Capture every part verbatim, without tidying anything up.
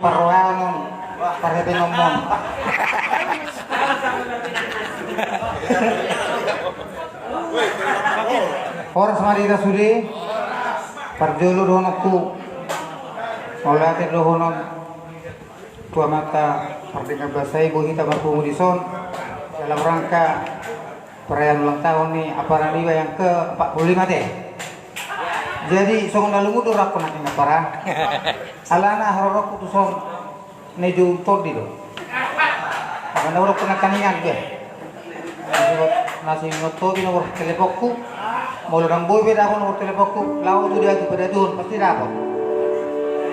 Parrohanon, parhepenomon. Horas ma di hita sude. Parjolo dohononku, mauliate dohonon tu Amanta Pardenggan Basa i, boi hita marpungu dison dalam rangka perayaan ulang tahun ni apara niba yang ke empat puluh lima te. Jadi songon na lungun do rohangku nangkin, apara. Alana haroroku tuson na i jou Tondi do. Alana haroroku nangkaningan be. Na siningot Tondi nomor teleponku. Molo ndang boi be dapot nomor teleponku, laho tu dia tu, padatuhon pasti dapot.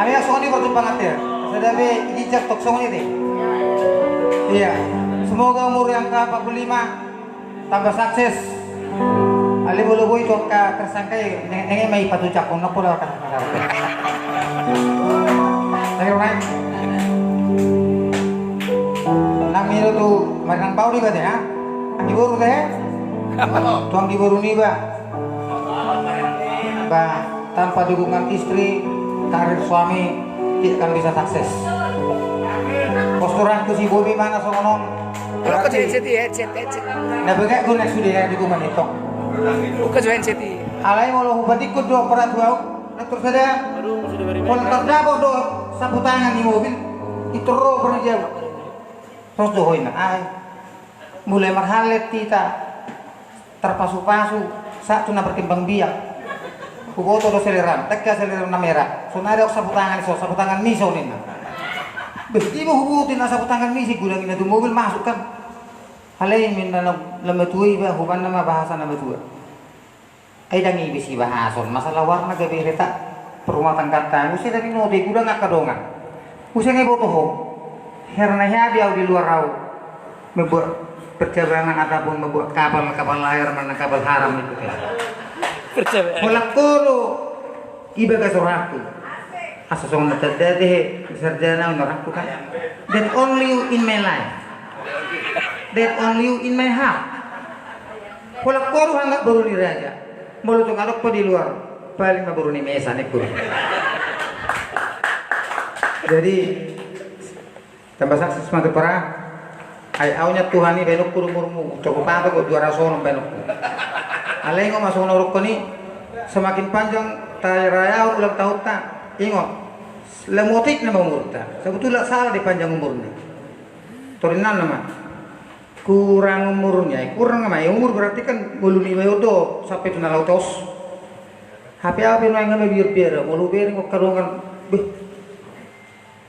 Hami songon i parjumpangan te. Sada be ijinjak tong songon i te. Iya. Semoga umur yang ke empat puluh lima tambah sukses. Alai molo boi tu angka tersangka i, neng, neng ma i patujakhon, nang pola angka tersangka. Lagi rumah. Nang miro tu marinang bau di bate, ha? Anggi boru te? Tu anggi boru niba. Ba, tanpa dukungan istri, karir suami tidak akan bisa sukses. Pos tu rohangku, si Bobi mana songon on. Buka jo headset i, headset, headset. Na bagak guna sude na dukungan i tong. Buka jo headset i. Alai molo hupatikku do, apara, tu au, na tor sada. Molo tardapot do sapu tangan ni mobil, i tor ro pernah jauh. Ros do ho inna, ai. Mulai marhalet hita, tarpasupasu, sahat tu na berkembang biak. Huboto do seleran, dengke seleran na merah. Songon i do sapu tangan i, so sapu tangan mi so ninna. Beh, ima huboto inna sapu tangan mi, si gudang inna tu mobil masuk kan. Alai ninna na, na matua iba, hubanna ma bahasa na matua. Ai ndang i be sibahason masalah warna gabe retak perumah tangganta. Muse na binoto i, gudang angka dongan. Muse na iboto ho. Hera na hea be au di luar au membuat percabangan ataupun membuat kapal, kapal layar, mana kapal haram itu kan. Percabangan. Holan ho do i bagas rohangku. Asa songon na tanda te he, sarjana on rohangku kan. That only you in my life. That only you in my heart. Holan ho do hanggap boru ni raja. Molo tung adong ho di luar, paling ma boru ni mesa ningku. Jadi tambah sukses ma tu, apara. Ai au nian Tuhan i baenonku do umurmu, cukup apa kok dua ratus onom baenonku. Alai ingot ma songon na hudokkon i, semakin panjang tarayahon ulang tahunta, ingot, lam otik nama umurta. Sebetulna salah dipanjang umurna. Torinna nama. Kurang umurnya, kurang ma i umur berarti kan ngolu niba i do sampe tu na laho tos. Hape au pe nuaeng na mabiar-biar, molo hubereng angka dongan, beh,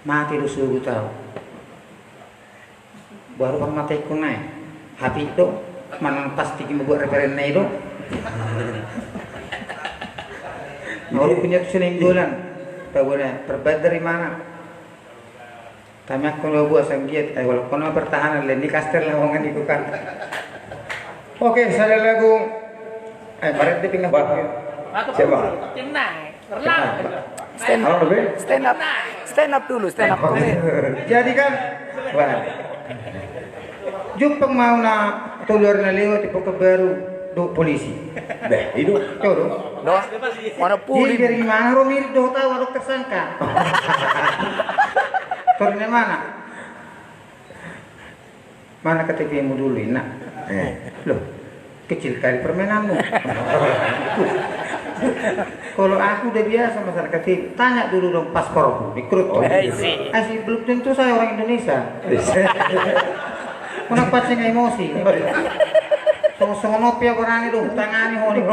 mate do sogot au. Baru parmatengku na i. Hape do, manang pasti i membuat referensi i do. Molo punya tu Nainggolan, tahu na, perbandar i mana. Tamiangkon ma buas anggiat, ai holan ho nama pertahanan, lehen ni kastel na mangan i kan. Oke, sada lagu. Eh, baret de pinggir. Bah. Siapa? Tenang, tenang. Stand up. Apa, Be? Stand up. Stand up dulu, stand up comedy. Jadi kan, wah. Jumpang ma au na tolu ari na lewat di Pekanbaru dohot polisi. Beh, i do. Iyo do. Dohot. Mana puli. Jadi biar gimana ro mirip dohot au adong tersangka. Torinna, mana? Mana K T P-mu dulu, inna. Eh. Loh, kecil kali permainanmu. Kalau aku udah biasa masalah K T P, tanya dulu dong paspormu, dikrut. Oh, iya. I see. Asi, belum tentu saya orang Indonesia. Iya. Kenapa sih nggak emosi? Songon-songon opi aku rani dong, tangani honi.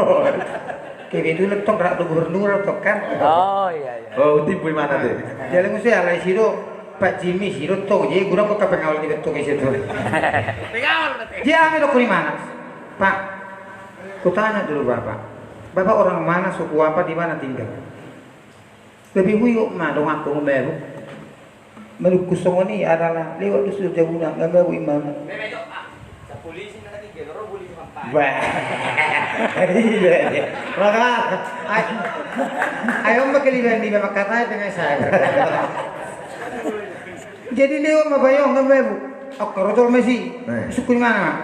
Kebetulan tong rak do gubernur tong kan. Oh, iya, iya. Oh, timpu i mana te? Jadi mesti alai sido, Pak Jimmy sido tong, jadi guna kok pengawal di betul ke situ. Pengawal berarti. Dia ambil dokter di mana? Pak, kutanya dulu Bapak. Bapak orang mana, suku apa, di mana tinggal? Lebih buyuk ma donganku, membaru. Menurutku songon i adalah lewat dusun jabuna, nggak mau imam. Bah. Iya, iya. Maka, ai-, ayo, maka liban di memang katanya pengen saya. Jadi lewat ma bayong, nggak mau. Oh, karotol masih. Eh. Suku di mana, Mak?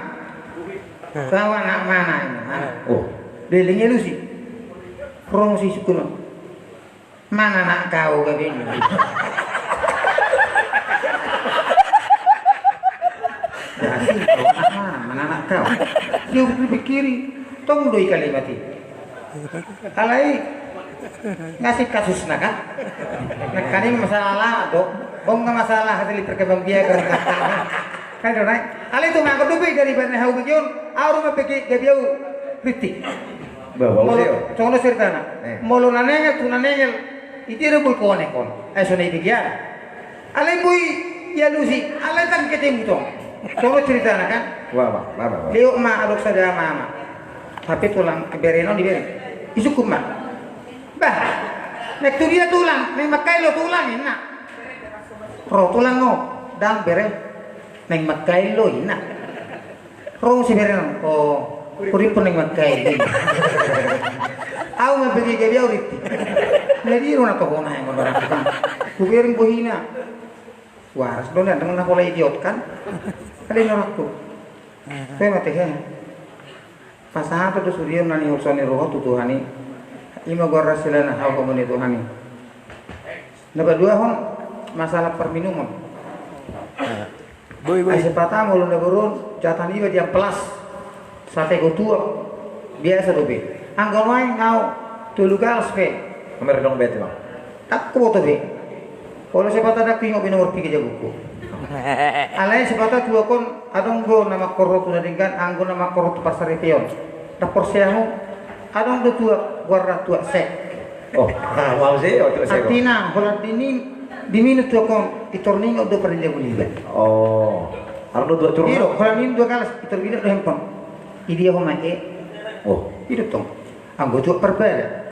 Kau anak mana ini? Mana? Oh. Dia lengi lu sih. Rong sih suku, Mak. Mana anak kau, gabe ni? Dia pikiri, tong do i kalimat i. Alai ngasih kasusna kan. Nangkaning masalah do. Bong na masalah hasil perkembang biakan. Kan do nai. Alai tu mangkon dope dari bana hau begion. Aru ma peke gabi au. Riti. Bawa Molo, sio. Contoh ceritana. Eh. Molo nanengel tu nanengel. Iti ada boi konek kon. Eh, sonai begian. Alai boi dialusi, alai tang ketemu tong. Tong ceritana kan? Wah, wah, wah, wah, wah. Lewat ma adong sada mama. Tapi tulang berenon di bere. Isukun ma. Bah. Nek tu dia tulang, nek makai lo tulang inna. Ro tulang no, dang bere. Nek makai lo inna. Ro si bere nang, oh, huripon nang mangkai. Au ma pegi gabi au riti. Jadi ro na tohona yang orang kan. Kubiring bohina. Waras do na dengan pola idiot kan. Ada norakku. Saya mati ya. Pasahat do surion nani ursoni roho tu Tuhan i. Ima gua rasilana hau komuni Tuhan i. Na paduahon masalah parminumon. Boi, boi. Ai sipata molo na boru on jatah niba di amplas. Sate gotuak. Biasa dope. Anggo nuaeng au tolu galas pe. Nomor dong bete bang. Tak kuboto be. Olo sipata dak ingot be nomor piga jabuku. Alai sipata tuak on adong do na mangkorhot tu na denggan anggo na mangkorhot tu parsaripeon. Dak porsea ho. Adong do tuak guarna tuak sek. Oh, mau sih, oh, tuak sek. Artina holan dini diminum tuak on itor ningot do parjabu liba. Oh. Aro do tuak curhat. Iyo, holan minum dua galas itor ningot do handphone. Idia ho ma e. Oh. Ido tong. Anggo tuak parbada.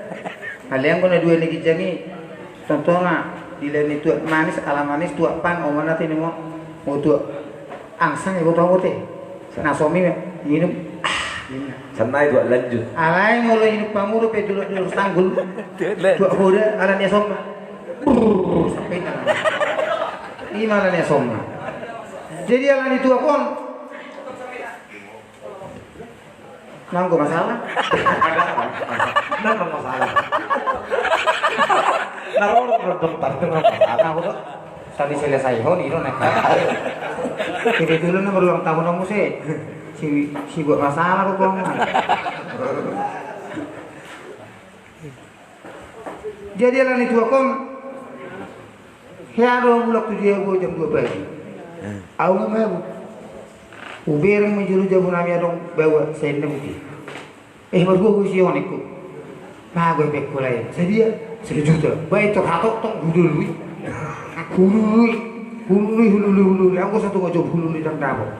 Alai anggo na dua na ginjang i. Contohna dilain ni tuak manis ala manis tuak pang oman ate ni mo. Mo tuak angsang iboto bote. Na somi minum. Ah, inna. Sanna i tuak lanjut. Alai molo inum pamudo pe dulu dulu sanggul. Tuak hoda ala ni asomna. Brrrr, sampai na. Ima ala ni asomna. Jadi ala ni tuak on. Nanggo masalah. Ada apa? Nanggo masalah. Naroro nonton tadi nanggo masalah. Aku tuh tadi selesai ho ni lo nek. Jadi dulu na berulang tahun kamu sih. Si si buat masalah tuh kamu. Jadi ala ni tuak on. Hea do mulak tu jabu jam dua pagi. Au ma mabuk. Hubereng ma jolo jabu nami adong bawa saen na buti. Eh margua husi on ikku. Mago epek kulaen. Sadia? Satu juta. Baen tor hatop tong hulului. Hulului. Hulului hulului hulului. Anggo satu ngajop hulului dang dapot.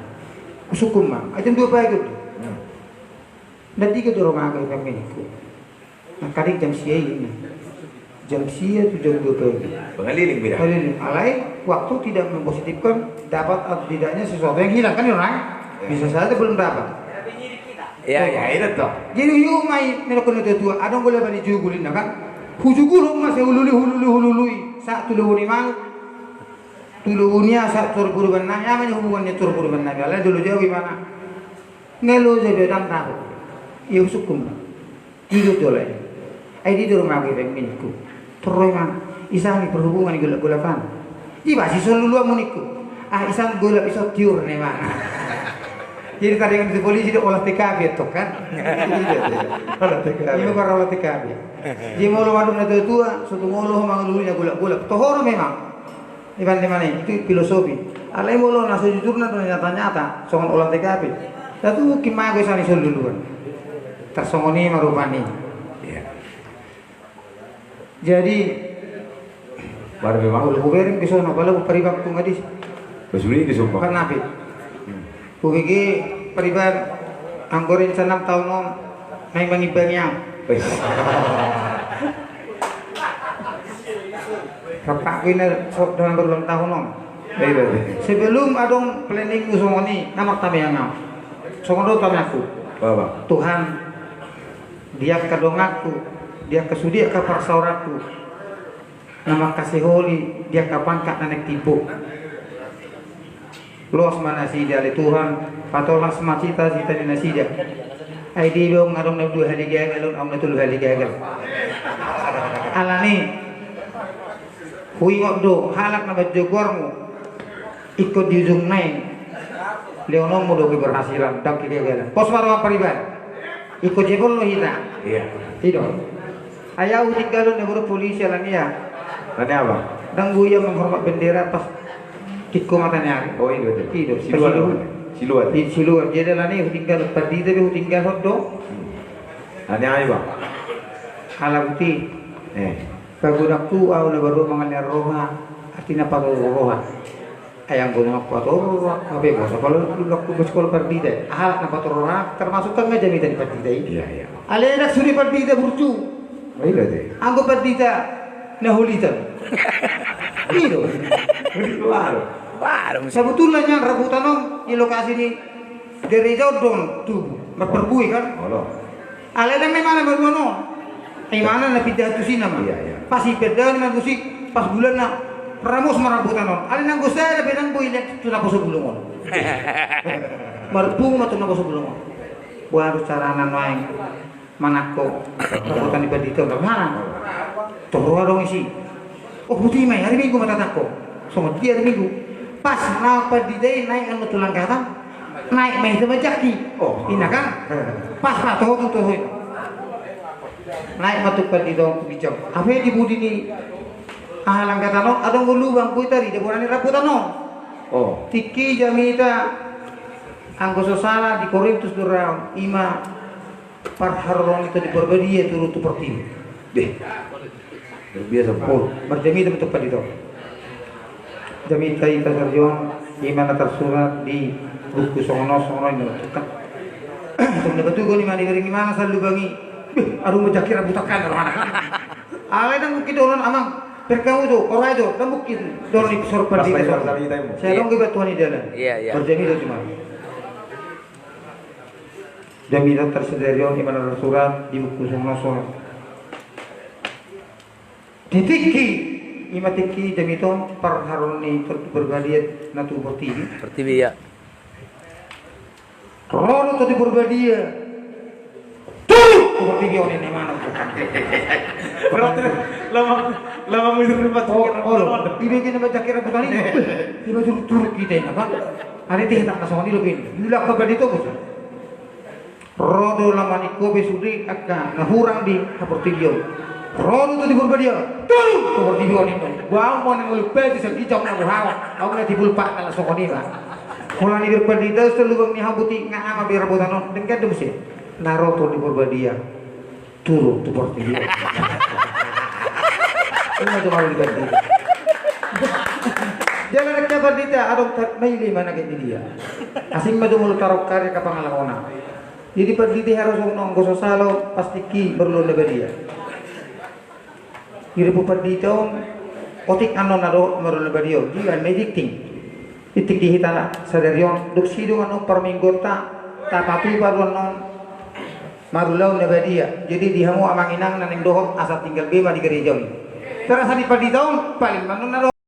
Husungkun ma. Ai jam dua pagi do. Nda tiga do ro mago epek menikku. Nangkaning jam sia i. Jam sia tu jam dua pagi. Pengaliling beda. Pengaliling. Alai waktu tidak mempositifkan dapat atau tidaknya sesuatu yang hilang kan orang. Bisa saja belum dapat. Ya ya itu toh. Jadi yuk mai melok kena tua-tua. Adong gula bani jugul inna kan. Hujugul hong masa hulului hulului hulului. Saat tu lubuni mal. Tu lubuni asa tur buruban nami. Ama ni hubungan ni tur buruban nami. Alai dulu jauh imana. Ngelo jauh bedang tahu. Iya husungkun. Tidur jolo i. Ai tidur ma gue pemilikku. Terus emang isang ni perhubungan di golap-golapan. Iba si solu luang munikku. Ah isang golap iso tiur ne ma. Jadi tadi yang di polisi dia olah T K P itu kan. Olah T K P. Ini bukan olah T K P. Dia mau lo waduk na tua-tua, suatu ngolo mangalului na golap-golap. Tohoro memang. Iban di mana itu filosofi. Alai molo na sejujurna tu nyata-nyata songon olah T K P. Satu mungkin mago sani soluluan. Tarsongon i marupani. Iya. Jadi baru memang udah kubereng ke sana bala ku pariban tu ngadis. Basuli di sumpah. Kan napi. Kubege pariban anggo rencana taon on naeng mangimbangi au. Wes. Rap aku ina so dalam berulang tahun on. Iya, iya. Sebelum adong planning ku songon i na martamiang au. Songon do tamiangku. Bapak. Tuhan, di angka donganku, di angka sude angka parsaoranku. Na mangkasiholi di angka pangkat na naeng timbo. Loas ma nasida ale Tuhan, patolhas ma cita-cita ni nasida. Ai dia dong adong na dua hali gagal on, adong na tolu hali gagal. Alani huingot do halak na manjogormu. Ingkon di ujung nai Leononmu do keberhasilan, ndang kegagalan. Pos ma roha pariban. Ingkon jebol do hita. Iya. I do. Ai au hutinggalhon na boru polisi alani aha? Alani aha? Ndang boi au menghormat bendera pas tingko mata ni ari. Oh, i do. I do. Siluan. Siluan. Siluan. Jadi alani hutinggalhon pandita pe hutinggalhon do. Alani aha, Bang? Ala boti. Eh. Pagodang tu au na baru mangalehon roha, artina patorang roha. Ai anggo na patorang roha, hape boasa pala ulak tu sekolah pandita. Aha na patorang roha, termasuk kan nga jamita ni pandita i. Iya, iya. Alai ndang sude pandita burju. Oh, iya, iya. Anggo pandita na holitan. I do. Baru. Baru. Sebetulna nian rambutan on di lokasi ni gereja on do tubu. Marparbue kan? Olo. Alai ndang memang na marua on. Imana na pindahan tusi nama. Iya, iya. Pas ipindahan ma tusi, pas bulan na ramos ma rambutan on. Alai nanggo sada pe ndang boi lean tu naposo bulung on. Marpungu ma tu naposo bulung on. Boha do carana nuaeng manangko rambutan ni pandita on, bagaimana? Torus adong isi. Oh, boti ma i, hari Minggu ma tatangko. Songon dia hari Minggu. Pas na pandita i naik anu tu langgatan, naik ma hita manjaki. Oh. Inna kan? Pas ma toho tu toho i. Naik ma tu pandita on tu ginjang. Hape di pudi ni aha langgatan on, adong do lubang, boi tarida bona ni rambutan on. Oh. Tingki jamita anggo so sala di Korintus do ra on, ima parharoro ni Tondi Porbadia turun tu portibi. Deh. Luar biasa, Bang. Oh, marjamita ma tu pandita on. Jamita hita sadari on, ima na tarsurat di buku songon on, songon on, ima na tarsurat. Songon na batu goni mani bering imana salubangi. Beh, adong manjaki rambutan kan, anak. Alai ndang mungkin dohonon amang. Perkamu tu, orai tu, ndang mungkin dohonon i, sor pandita. Saya dong gebat Tuhan di dalam. Iya, iya. Marjamita tu ma. Jamita tarsadari on, ima na tarsurat di buku songon on, songon on. Di tingki, ima tingki jamita on parharoro ni Tondi Porbadia na tu portibi. Portibi, iya. Ro do Tondi Porbadia. Turun tu portibi on, ninna imana. Berarti lama, lama mikir. Oh, oh, lo. Ibe gini baca kira bukan ini. Tiba turun, turun kita ini, apa? Ada teh tak kasong ini lo, Bin. Bilang apa tadi tuh, Bos? Ro do lama ni kobe sude angka na hurang di haportibi on. Ro do Tondi Porbadia. Turun tu portibi on, ninna. Bang, mau nang lupa di segi jam na buhawa. Kau na tibul pak na songon i, Bang. Holan iberpandita so lubang ni habuti nga ama biar botanon. Dengkan do muse. Na ro Tondi Porbadia. Turun tu portibi on. Ima tu malu di pandita. Jala dengkan pandita, adong tat maile ma na geni dia. Asing ma do molo tarong karya ka pangalangona. Jadi pandita i harus on, anggo so sala on, pasti ki marulaon na badia. Di ripu pandita on, otik annon na dohot marulaon na badia on. Jadi, an ma i tingting. Tingting di hita sadari on, dung sidung annon parmingguonta, tapatupa do annon marulaon na badia. Jadi, di hamu amang inang na naeng dohot, asa tinggal be ma di gereja on. Terasa di pandita on, paling ma annon na dohot.